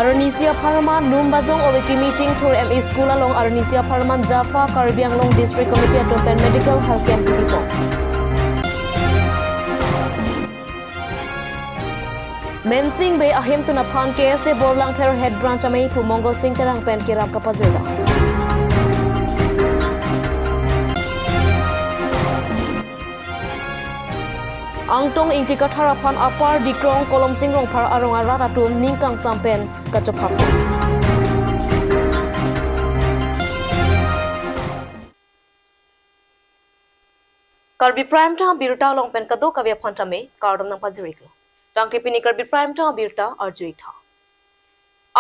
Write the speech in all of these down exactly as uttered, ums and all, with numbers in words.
Arnisi apharman Lumbajong ove kimi chingthur M E School along arnisi apharman JAFA Karbi Anglong District Committee atum pen medical health camp kibipon. Mensing Bey ahemtun aphan K S A Borlangpher Head Branch amei pu Mongol Sing Terang pen kerap kapajirda. Angtong Ingti Kathar aphan Upper Dikrong Kolomsing Rongphar arong arat atum ning kangsam pen kachophak. Karbi Prime Time abirta along pen kadokave aphan tame kardom nangpajir-iklo. Tangte pini Karbi Prime Time abirta arju-ik tha.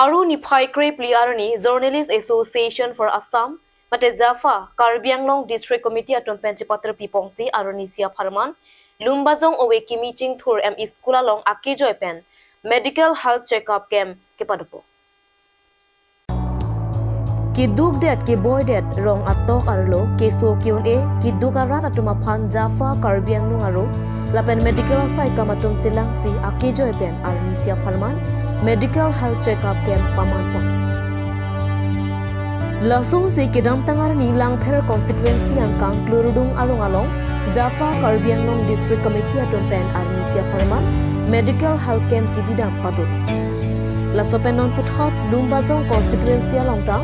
Aru niphai krephli arni Journalist Association for Assam mate JAFA Karbi Anglong District Committee atum pen chepatir pipongsi arnisi apharman Lumbajong ove kimi chingthur M E School along akejoi pen medical health checkup camp kepadopo. Keduk det keboi det rong atok arlo keso ke-un-e keduk arat atum aphan JAFA Karbi Anglong aro lapen medical asai kam atum chelangsi akejoi pen arnisi apharman medical health checkup camp pamanpon. Lasonsi kedamtang arni Langpher constituency angkang Klurdung arong along JAFA Karbi Anglong District Committee atum pen arnisi apharman medical health camp kibidam padun. Laso pen non puthot Lumbajong constituency along ta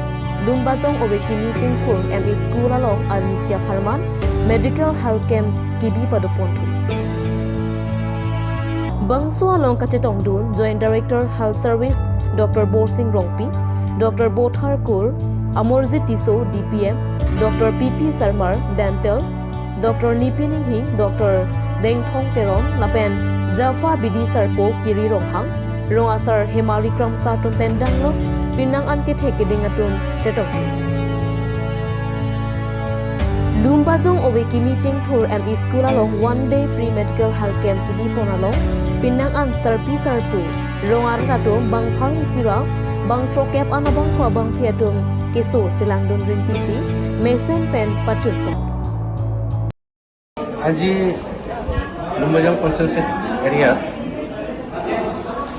Lumbajong ove kimi chingthur M E School along arnisi apharman medical health camp kibi padoponthu. Bangso along kachetongdun Joint Director Health Service Doctor Borsing Rongpi, Doctor Bothar Kur, Amorjit Tisso D P M, Doctor P P Sarmar Dental, Doctor Nipin Enghi, Doctor Dengthong Teron lapen JAFA bidi sarpo Kiri Ronghang, rong asar Hemari Kramsa atum pen danglo pinang an kethe keding atum chetong. Lumbajong ove kimi chingthur M E School along one day free medical health camp kibipon along pinang an sarpi sarpo rong arat atum bang pharo isi ra bang throkep an abangphu abangphi atum keso chelangdun rintisi mesen pen pachunpon. আজি লুম্বাজাং কনষ্টিটুৱেঞ্চি এৰিয়াত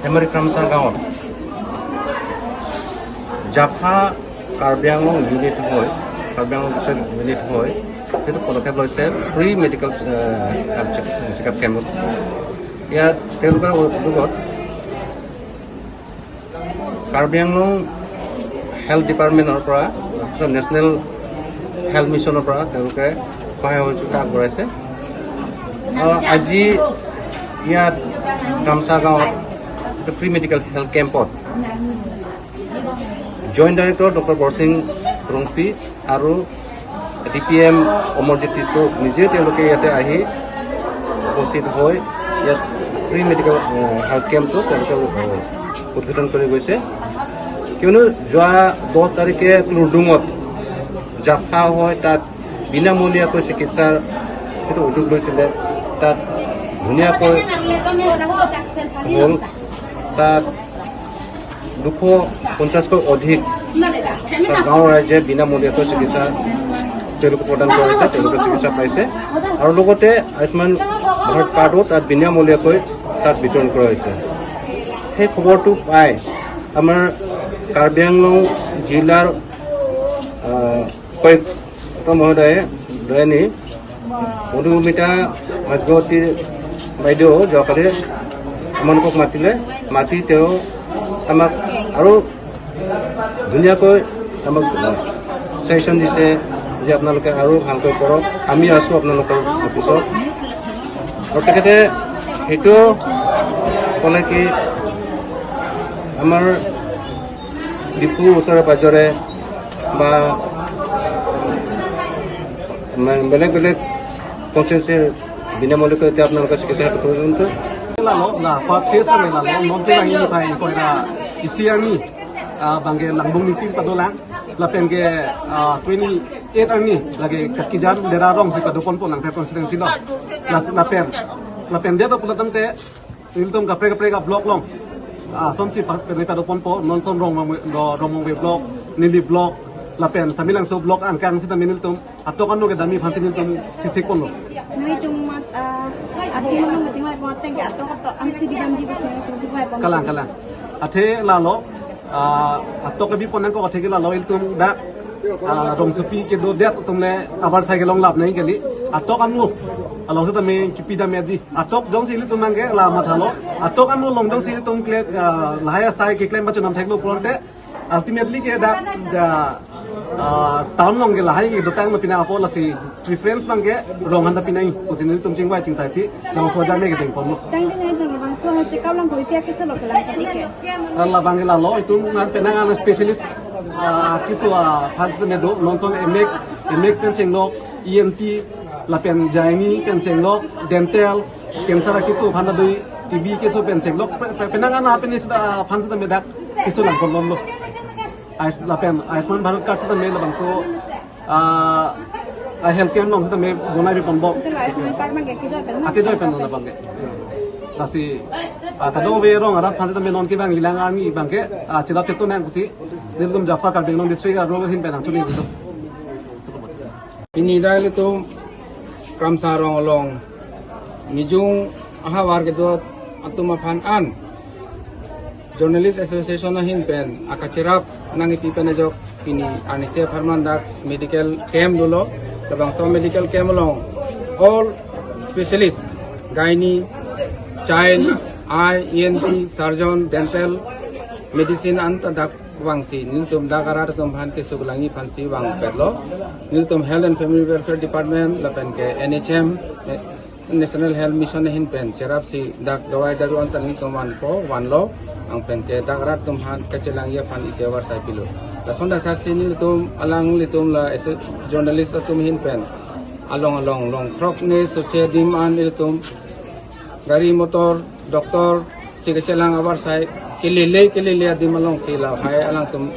হেমাৰী ক্ৰামচা গাঁৱত জাফা কাৰ্বি আংলং ইউনিট হৈ, কাৰ্বি Anglong district unit হৈ যিটো পদক্ষেপ লৈছে ফ্ৰী মেডিকেল চেকআপ কেম্পত, ইয়াত তেওঁলোকৰ উদ্যোগত কাৰ্বি আংলং হেল্থ ডিপাৰ্টমেণ্টৰ পৰা, তাৰপিছত নেশ্যনেল হেল্থ মিছনৰ পৰা তেওঁলোকে সহায় সহযোগিতা আগবঢ়াইছে। আহ, আজি ইয়াত গামছা গাঁৱত যিটো ফ্ৰী মেডিকেল হেল্থ কেম্পত জইণ্ট ডাইৰেক্টৰ ডক্টৰ বৰসিং ৰংপী আৰু ডি পি এম অমৰজিৎ টিছো নিজে তেওঁলোকে ইয়াতে আহি উপস্থিত হৈ ইয়াত ফ্ৰী মেডিকেল, আহ, হেল্থ কেম্পটো তেওঁলোকে, আহ, উদ্বোধন কৰি গৈছে। কিয়নো যোৱা দহ তাৰিখে লুডুঙত জাফা হৈ তাত বিনামূলীয়াকৈ চিকিৎসাৰ যিটো উদ্যোগ লৈছিলে, তাত ধুনীয়াকৈ হ'ল। তাত দুশ পঞ্চাশকৈ অধিক তাত গাঁৱৰ ৰাইজে বিনামূলীয়াকৈ চিকিৎসা তেওঁলোকে প্ৰদান কৰা হৈছে, তেওঁলোকে চিকিৎসা পাইছে। আৰু লগতে আয়ুষ্মান ভাৰত কাৰ্ডো তাত বিনামূলীয়াকৈ তাত বিতৰণ কৰা হৈছে। সেই খবৰটো পাই আমাৰ কাৰ্বি আংলং জিলাৰ, আহ, উপায়ুক্ত মহোদয়ে দয়ানি মধুমিতা ভাগ্যৱতী বাইদেউ যোৱাকালি আমালোকক মাতিলে, মাতি তেওঁ আমাক আৰু ধুনীয়াকৈ আমাক ছাজেশ্যন দিছে যে আপোনালোকে আৰু ভালকৈ কৰক, আমি আছোঁ আপোনালোকৰ অফিচত। আৰু তেখেতে সেইটো ক'লে কি আমাৰ ডিফুৰ ওচৰে পাজৰে বা মানে বেলেগ বেলেগ কনষ্টিটুৱেঞ্চিৰ বিনামূলীয়াকৈ এতিয়া আপোনালোকে চিকিৎসা প্ৰদান কৰিছে। Lalo, la first phase kami lalo, non ti lang ini pa ko na isi arni, ah, bangke Langbung Ningti padolang, lapen ke, ah, twenty-eight arni lagi Katkijan Dera Rong si padoponpo Langpher constituency lo. Las lapen, lapen dia to pulo tangte, nelitum kaprek kaprek a block along, ah, asonsi pa, pen padoponpo, non ason Rongmongve, Ro-, Rongmongve block, Nili block, lapen Samelangso block angkang sita nelitum atok ano kedamji aphansi nelitum chesikponlo. Nelitum mat, ah, adi nelitum chingvaipo ateng ke atok atok angsi bidamji aphansi chingvaipo. Kalang, kalang. Athe lalo, Ah, atok kebi pon nangkok athe ke lalo ilitum dak, ah, rongsopi kedodet atum le abar sai kelong lap nangji kali. Atok anlo along setame kipidam ya ji. Atok jongsi ilitum nangke la mathalo. Atok anlo along jongsi ilitum kle, ah, lahai asai keklem pachunam theklo pulote ultimately ke dak, dak, ah, town along ke lahai kedotang lo pina apo lasi preference abangke rong aphan ta pinai pusi nelitum chingvai chingsaisi labangso ajat me kedeng ponlo. Tang ding ai dong labangso check up lang koi pia keso lo kelang kali ke. Ah, labang ke lalo itum ngan penang an specialist, ah, keso, ah, aphan setame do, non ason M X, M X pen chenglok, E N T, lapen gynae pen chenglok, dental, cancer keso aphan ta do, T B keso pen chenglok, pe-, pe-, penang an aphan setame dak keso lang ponlo. Ayus-, lapen Ayushman Bharat card setame labangso, ah, ah, health camp along setame bonai bi ponbom. Ante la Ayushman card abangke kejoi pen na? Ah, kejoi pen labangke. Lasi, ah, kadokave rong arat aphan setame non kevang ilang arni abangke, ah, chilap ketu nang pusi nelitum Jaffra Karbi Anglong District arlo ahin pen nangchuni itum. Pini dak ilitum Kramsa rong along mijung ahavar kedo atum aphan an Journalist Association ahin pen akacherap nangkipi pen ajok pini arnisi apharman dak medical camp dolo. Labangso medical camp along all specialist, gynae, child, eye, E N T, surgeon, dental, medicine anta dak vangsi nelitum dak arat atum aphan keso kelangji aphansi vangpetlo. Nelitum Health and Family Welfare Department lapen ke N H M, eh, National Health Mission ahin pen cherapsi dak dawai daru anta nelitum vanpo, vanlo, anpen ke dak arat atum aphan kachelangji aphan isi avarsai pilo. Lason dak thaksi nelitum alanglitum la ese journalist atum ahin pen along along long throk ne sose adim an ilitum gari motor, doctor si kachelang avarsai kelele kelele adim alongsi lahai alangtum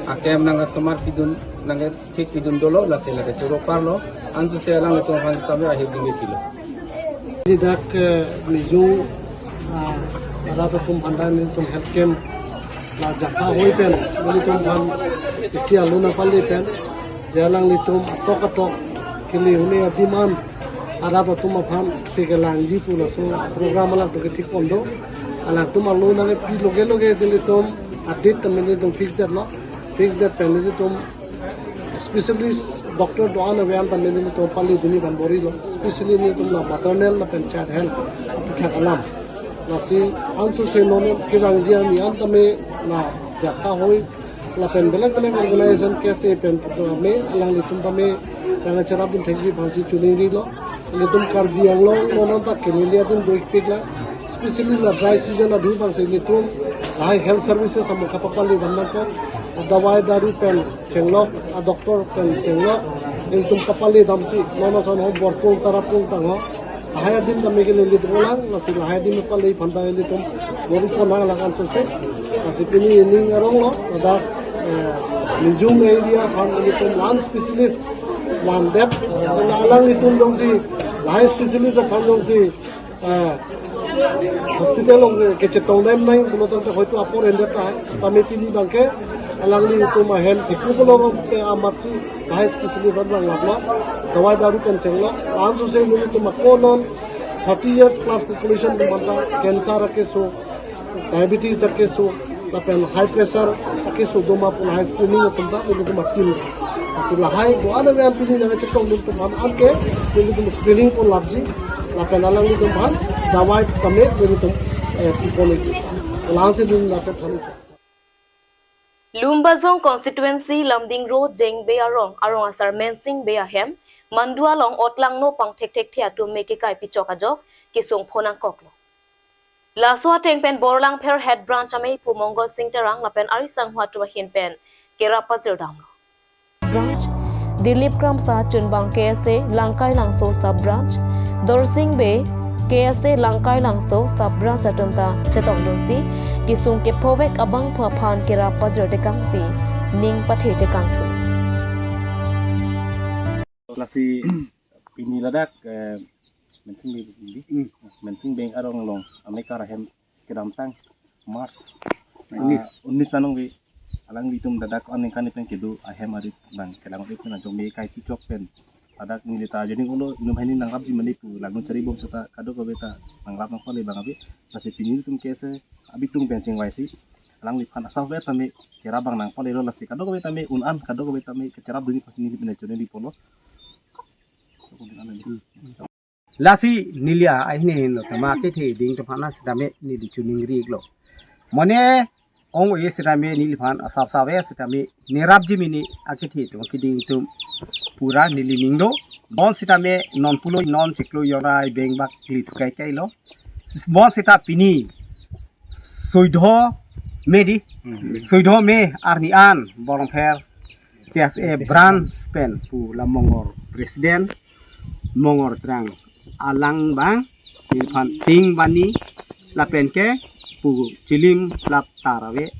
a-camp nangkasomar pidun, nangkathik pidun dolo, lasi lake choro parlo, ansose alanglitum aphan setame ahirjume pilo. Pini dak, eh, mijung, ah, arat atum aphan ta nelitum health camp la Jaffra hoi pen nelitum aphan isi alo nangpale pen, ya alanglitum atok atok kele hune adim an arat atum aphan si kelangji pu laso program alangtum kethik pon do. Alangtum alo nangpi loge loge nelitum a-date tame nelitum fix det lo. Fix det pen nelitum specialist doctor do-an ave an tame nelitum pale dunji aphan bor-ilo. Specially nelitum la maternal lapen child health aphuthak alam. Lasi ansose non kevangji ami an tame la Jaffra hoi lapen belek belek organization K S A pen kedo tame alanglitum tame nangkacherapdun thekji aphansi choningrilo. Ilitum Karbi Anglong non anta kelele adim do-ikpik la, specially la dry season adu abangsi ilitum lahai health services amo kapapale dam nangkok, adawai daru pen chenglok, adoctor pen chenglok, ilitum papale damsi non ason ho Borpung Tarapung tang ho, lahai adim tame kelele dolang, lasi lahai adim papale aphan ta ilitum bor-i pon nang lang ansose. Lasi pini ning arong lo, ladak, eh, mijung area aphan ilitum la-an specialist vandet, alanglitum jongsi lahai specialist aphan jongsi, eh, hospital along kechetong dam nang pulo tangte hoito apor endet ta, tame pini abangke alanglitum ahem kipu pulo pe amatsi lahai specialist an lang laplo, dawai daru pen chenglok, ansose nelitum ako non thirty years plus population atum anta cancer akeso, diabetes akeso, lapen high pressure akeso doma pu lahai screening atum ta nelitum a-team. Lasi lahai do-an ave an pini nangkachetongdun atum aphan anke nelitum screening pon lapji, lapen alanglitum aphan dawai tame nelitum, eh, pi ponji. La-ansi nelitum lapen thani. Lumbajong constituency Lumding Road Jengbei arong, arong asar Mensing Bey ahem, Mandua along otlangno pangthekthekthe atum me kekai pichok ajok, kesung phonangkoklo. Laso ateng pen Borlangpher Head Branch ameipu Mongol Sing Terang lapen ari sangho atum ahin pen kerap pajir damlo. Branch, Dilip Kramsa chunbang K S A Langkailangso Sub Branch, Dorsing Bey K S A Langkailangso Sub Branch atum ta chetongdunsi kesung kephovek abangphu aphan kerap pajir tekangsi ning pathe tekangthu. Lasi pini ladak, eh, Mensing Bey, Bey, hmm, Mensing Bey arong along amekar ahem kedamtang March, unis, ah, unis anong Bey, alanglitum ladak aningkan pen kedo ahem arit abang kelang pen ajok me kai pichok pen ladak neli ta joining ulo inum hini nanglapji mane pu langno charibom seta kadokave ta nanglap nangpale abang ave. Lasi pini ilitum K S A abitung pen chingvaisi Alangliphan asap ve tame kerap abang nangpale lo, lasi kadokave tame un-an, kadokave tame kecherap dunji aphansi neli pine choningri ponlo. Lasi neli a-, ahin henlo tema akethe ding atum aphan sitame neli choningri-iklo. Mane ong-e sitame neliphan asap save sitame nerapji mene akethe atum keding atum pura neli ning do. Bonsitame non pulo non chiklo jon ra beng bak kli thukai kailo. Bonsita pini soido me di. Hmm. Soido me arni an Borlongpher K S A branch pen pu la Mongor president, Mongor Terang alang abang neliphan ting bani lapen ke pu chilim lap tar ave,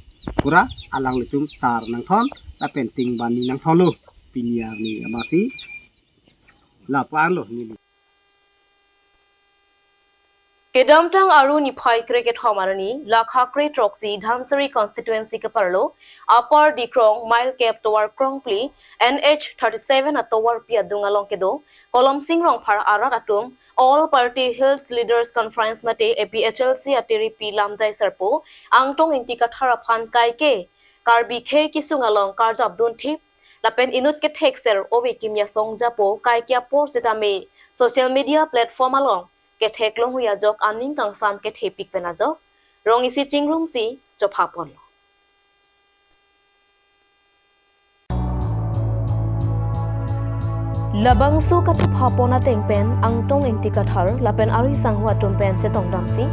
pura alanglitum tar nangthon lapen ting bani nangthonlo pini arni amatsi. Lapu-anlo neli. Kedamtang Aru niphai krekethom arni, lakha krethrok isi Dhansiri constituency keparlo, Upper Dikrong, mile kep tovar krongphli, N H thirty-seven atovarpi adung along kedo Kolomsing Rongphar arat atum All Party Hills Leaders Conference mate A P H L C atiripi lamjai sarpo Angtong Ingti Kathar aphan kaike Karbi khei kesung along karjap dunthip lapen inut kethek ser ove kimya song japo kaike apor sitame social media platform along kethek longri ajok aning kangsam kethepik pen ajok rong isi chingrumsi chopha ponlo. Labangso kachopha pon ateng pen Angtong Ingti Kathar lapen ari sangho atum pen chetongdamsi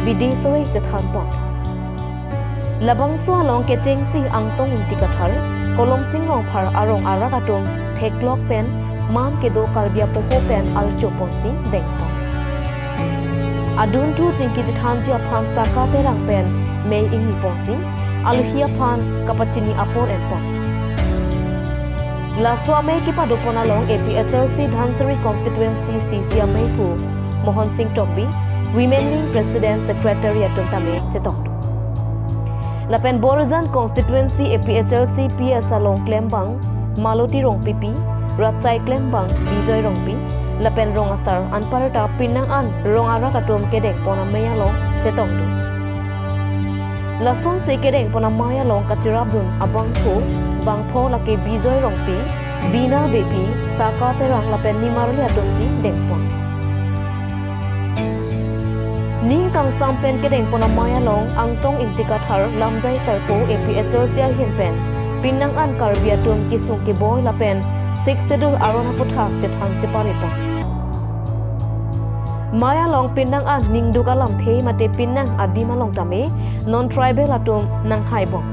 bidi soi chethan pon. Labangso along kechengsi Angtong Ingti Kathar, Kolomsing Rongphar arong arat atum theklok pen man kedo Karbi apoho pen archo ponsi deng pon. Adun thu chingki chethanji aphan Saka Terang pen mei ingni ponsi alohi aphan kapachini apor en pon. Laso amei kepado pon along A P H L C Dhansiri constituency C C ameiphu Mohon Sing Tokbi, Women Wing President Secretary atum tame chetongdun. Lapen Borjan constituency A P H L C P S along klembang Maloti Rongpipi, ratsai klembang Bijoy Rongpi, lapen rong asar anparta pinnang an rong arat atum kedeng pon amei along chetongdun. Lasonsi kedeng pon amei along kacherapdun abangphu bangpho lake Bijoy Rongpi, Bina Beypi, Saka Terang lapen nimarli atumsi deng pon. Ning kangsam pen kedeng pon amei along Angtong Ingti Kathar lamjai sarpo A P H L C ahin pen pinnang an Karbi atum kesung keboi lapen Sixth Schedule aron aphuthak chethan chepare pon. Mei along pinnang an ningduk alamthe mate pinnang adim along tame non tribal atum nanghai bom.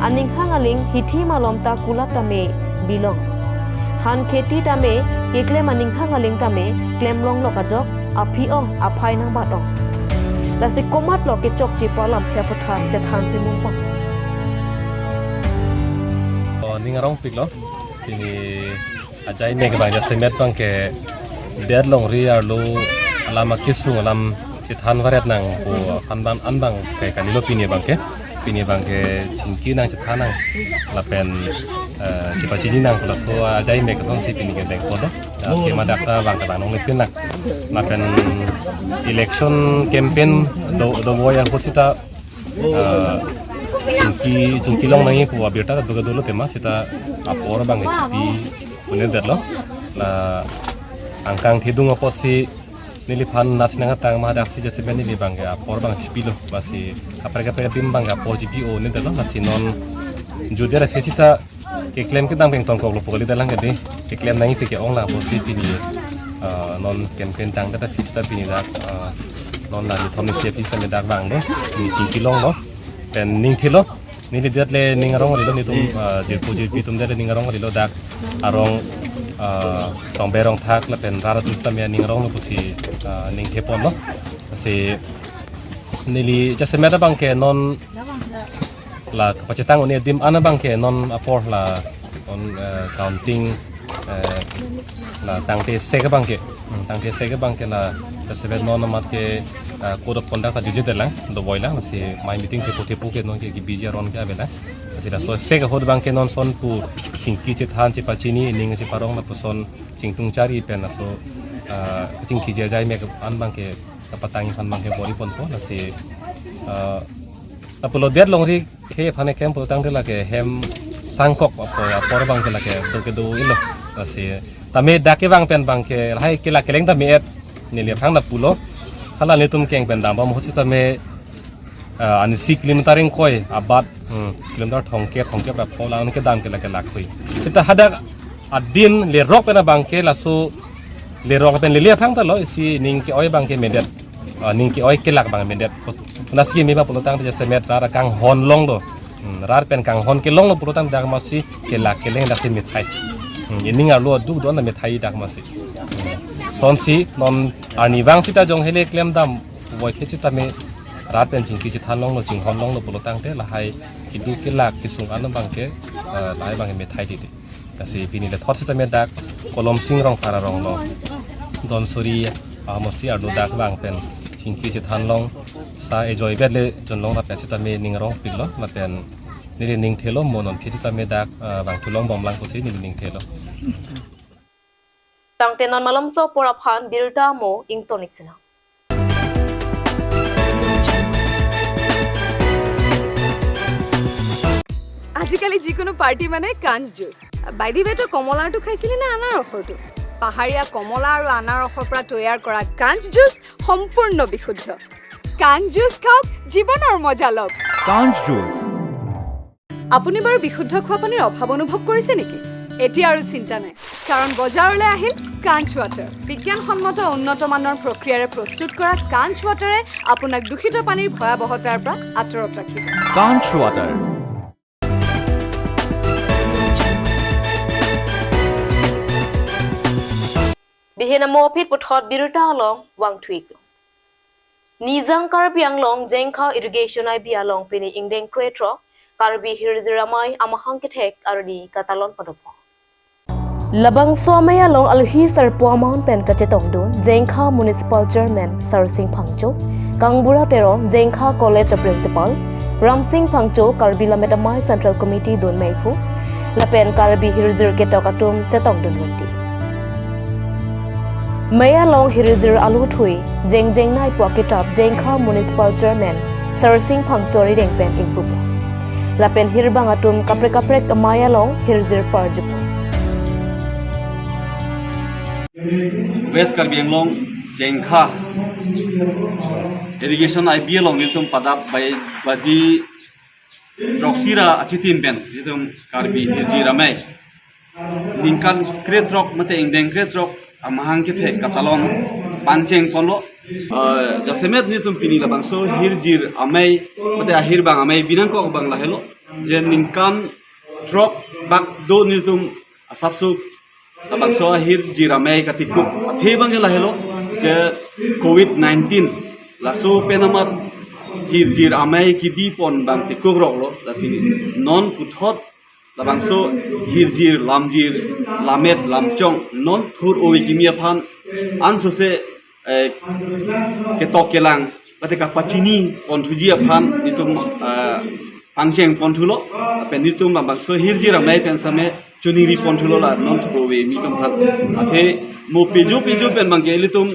Aning hang aling hithi malom ta kulat tame bilong. Han kheti tame keklem aning hang aling tame klem longlok ajok aphi ong aphai nangbat ong. Lasi komatlo kechokche pu alamthe aphuthak chethan chimung pon. O, ning arongpiklo. Pini ajai mek abang jasemet abangke det longri arlo alam akesung alam chethan varet nangpo aphan abang an abangke kalilo pini abangke. Pini abangke chingki nang chethan nang lapen, eh, chepachini nang pu laso ajai mek asonsi pini kedeng pon do. Dak kema dak ta abangke abang nongle pin nang. Lapen election campaign do, dovoi ahut sita, eh, chingki, chingki long nangji pu abirta do, dolo tema sita apor abangke chipi un-edetlo. La angkang thedung apotsi neliphan nasi nang atang ma daksi jasemet neli abangke apor abang chipilo. Lasi kaprek kaprek adim abangke apor chipi un-edetlo. Lasi non judia ra phesita keklem kedam peng tongkoklo pu kalidet lang kedi. Keklem nangji ke-ong lang apotsi pini, ah, non campaign tangdet aphi sita pini dak, ah, non la nithom nisi aphi sita me dak vanglo. Pini chingki longlo. Pen ning thilo. Neli det le ning arong rilo netum, ah, jirpo jirpi atum det le ning arong rilo dak arong, ah, tongbe rong thak lapen rat atum tame ning aronglo pusi, ah, ning the ponlo. Si neli jasemet abangke non la kapachetang un-e adim an abangke non apor la non, eh, counting, eh, la tangte sek abangke, hmm, tangte sek abangke la jasemet non amat ke, eh, code of conduct ta jujedet lang, dovoi lang, si mei meeting thepo thepo ke non ke, ke busy aron ke avelang. Si laso sek ahut abangke non son pu chingki chethan chepachini ning cheparong lapuson chingtung chari pen laso, eh, chingkiji ajai mek an abangke kapatangji aphan abangke bor-i ponpo lasi, eh, Apotlo det longri khei aphan eklem pulotangte lake hem sangkok apor, apor abangke lake do kedo ilo. Lasi tame dak kevang pen abangke lahai kelak keleng tame et neli aphrang ta pulo. Hala nelitum keng pen dambom ahut sitame, ah, anisi kilometer ingkoi abat, hmm, kilometer thomkep, thomkep ra pho lang kedam ke lake lakhui. Sita hadak adin lerok pen abangke laso lerok pen lele aphrang ta lo, isi ning ke-oi abangke medet. Ah, ning ke-oi kelak abang medet. Nasi mema pulotangte jasemet rar kanghon longlo. Hmm, rar pen kanghon kelonglo pulotangte dak masi kelak keleng dak si methai. Hmm, ining arlo duk don methai dak masi. Hmm. Sonsi non arnivang sita jong hele klem dam voi ke sitame rar pen chingki chethan longlo, chinghon longlo pulotangte lahai keduk kelak kesung an abangke, eh, lahai abangke methai titi. Lasi pini le thot sitame dak Kolomsing Rongphar arong lo. Donsuri, ah, mosti arlo dak vang pen chingki chethan long, sa ejoi bet le jon long lapen sitame ning rongpik lo, lapen neli ning thelo mo non ke sitame dak, ah, vangthu longbom lang pusi neli ning thelo. Tangte non malomso apor aphan birta mo ingtonik sena. আজিকালি যিকোনো পাৰ্টি মানে কাঞ্চ জুচ। বাইদেৱে তো কমলাৰটো খাইছিলে নে আনাৰসৰটো? পাহাৰীয়া কমলা আৰু আনাৰসৰ পৰা তৈয়াৰ কৰা কাঞ্চ জুচ সম্পূৰ্ণ বিশুদ্ধ। কাঞ্চ জুচ খাওক, জীৱনৰ মজা লওক। কাঞ্চ জুচ। আপুনি বাৰু বিশুদ্ধ খোৱা পানীৰ অভাৱ অনুভৱ কৰিছে নেকি? এতিয়া আৰু চিন্তা নাই, কাৰণ বজাৰলৈ আহিল কাঞ্চ ৱাটাৰ। বিজ্ঞানসন্মত উন্নত মানৰ প্ৰক্ৰিয়াৰে প্ৰস্তুত কৰা কাঞ্চ ৱাটাৰে আপোনাক দূষিত পানীৰ ভয়াৱহতাৰ পৰা আঁতৰত ৰাখিব। কাঞ্চ water. Dihin amo aphi puthot birta along vangthuik. Nijang Karbi Anglong Jengkha Irrigation I B along pini ingdeng krethrok Karbi Hirzir Amei amahang kethek arni katalon padopo. Labangso amei along alohi sarpo aman pen kachetongdun Jengkha Municipal Chairman Sarsing Phangcho, Kangbura Teron, Jengkha College Principal Ramsing Phangcho, Karbi Lammet Amei Central Committee dun meiphu lapen Karbi Hirzir ketok atum chetongdun rinti. Mei along Hirzir aluthui jengjeng nai pu akitap Jengkha Municipal Chairman Sarsing Phangcho arideng pen ingpupo. Lapen hirbang atum kaprek kaprek amei along Hirzir parjupo. West Karbi Anglong Jengkha Irrigation I B along nelitum padap bai baji throksi ra achitim pen nelitum Karbi Hirzir Amei ningkan krethrok mate ingdeng krethrok amahang kethek katalon pangcheng ponlo. Eh, jasemet nelitum pini labangso Hirzir Amei mate ahirbang amei binangkok abang lahelo, je ningkan throk bak do nelitum asapso labangso Hirzir Amei katikup athe abangke lahelo, je covid nineteen laso pen amat Hirzir Amei kebi pon abang tikukroklo. Lasi non puthot labangso Hirzir, Lamjir, Lammet, Lamchong non thur ove kimi aphan ansose, eh, ketok kelang mate kapachini ponthuji aphan nelitum, eh, pangcheng ponthulo. Lapen nelitum labangso Hirzir Amei pen same choningri ponthulo la non thur ove kimi atum aphan. Athe mo pejo pejo pen abangke nelitum,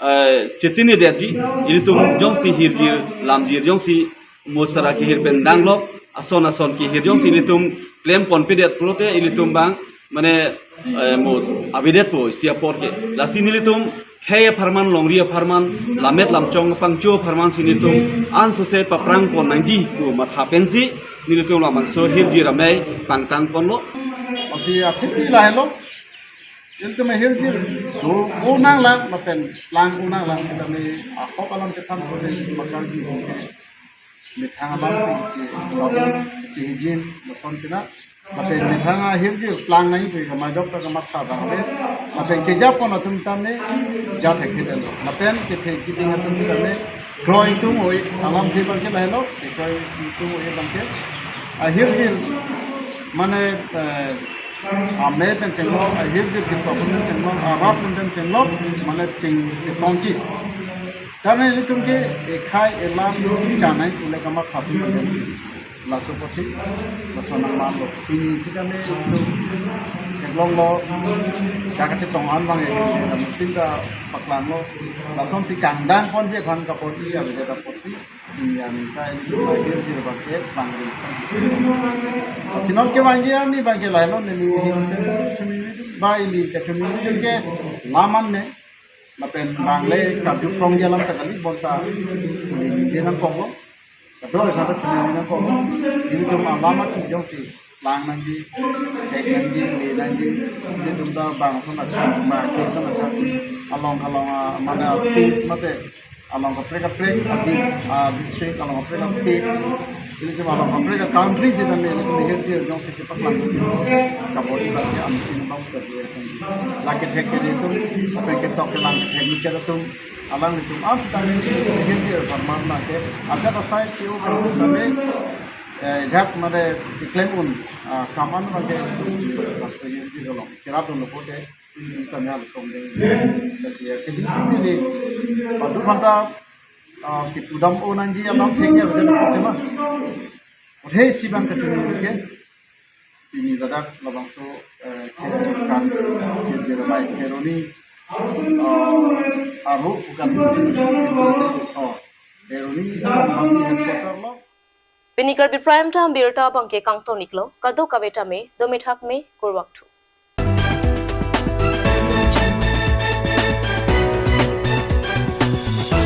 eh, chetini detji, nelitum jongsi Hirzir, Lamjir jongsi mo sara kehir pen danglok, ason ason kehir jongsi nelitum klem ponpedet pulote nelitum abang mane, eh, mo avedetpo isi apor ke. Lasi nelitum khei apharman, longri apharman, Lammet Lamchong pangcho apharman si nelitum ansose paprang pon nangji pu matha pensi nelitum labangso Hirzir Amei pangtang ponlo. Lasi athe pi lahelo. Nelitum Hirzir do unang lang lapen plang unang lang sitame ahok alam chethan pon makarji. Methang alam si che, sabun che hijin lason tina. Lapen methang Hirzir plang nangji pu kama jok ta kamatha abang le. Lapen kejapon atum tame ja thekthedetlo. Lapen kethe kiding atum sitame kroi ingtung oi alamthe abangke lahelo. Kroi ingtung oi abangke. Ahirzir mane, eh, amei pen chenglok, ahirzir ketok pen chenglok, arap pen chenglok, mane ching chetongji. Karena nelitum ke ekhai elam chanai pule kamatha pu laso apotsi, laso nangmanlo. Pini sitame nelitum theklonglo, dak kachetong an abang ya, nelitum ta paklanglo. Lasonsi kangdang ponji aphan kapot iya beda apotsi. Ya, minta ini bagi sih pakai panggung saja. Sinon ke bagi ya, ini bagi lain, non ini ini ke satu cumi ini, ba ini ke cumi ini ke laman nih. Lapen bang le karju prong jalan ta kali bonta ini je nangkok lo. Kadokave ta cumi ini nangkok lo. Ilitum alam ati jongsi lang nangji, thek nangji, le nangji. Ilitum ta bang ason akat, bang ke ason akat si along along, ah, mane space mate along kaprek kaprek adi, ah, district, along kaprek state, ilitum along kaprek country sitame ilitum hirjir jongsi chepaklang kabor-i lake amkin bang kabor-i. Lake thek ke ilitum, lapen ketok kelang kethek ni cheratum, alanglitum an sitame hirjir parman lake ajat asai chiu kan same, eh, jat mane diklem un, ah, kaman lake ilitum hirjir along cheradun lo pote. Samya song dei. Kasi ya, kedi ini padu phanta, ah, kipudam o nangji alam thengya beda tema. Othesi bang kacuni ke. Ini ladak labangso, eh, ke kan ke Jeremiah Keroni, ah, aru bukan, oh, Keroni masih headquarter lo. Pini Karbi Prime Time birta abangke kangton-iklo, kadokave tame, dome thakme, kurvangthu.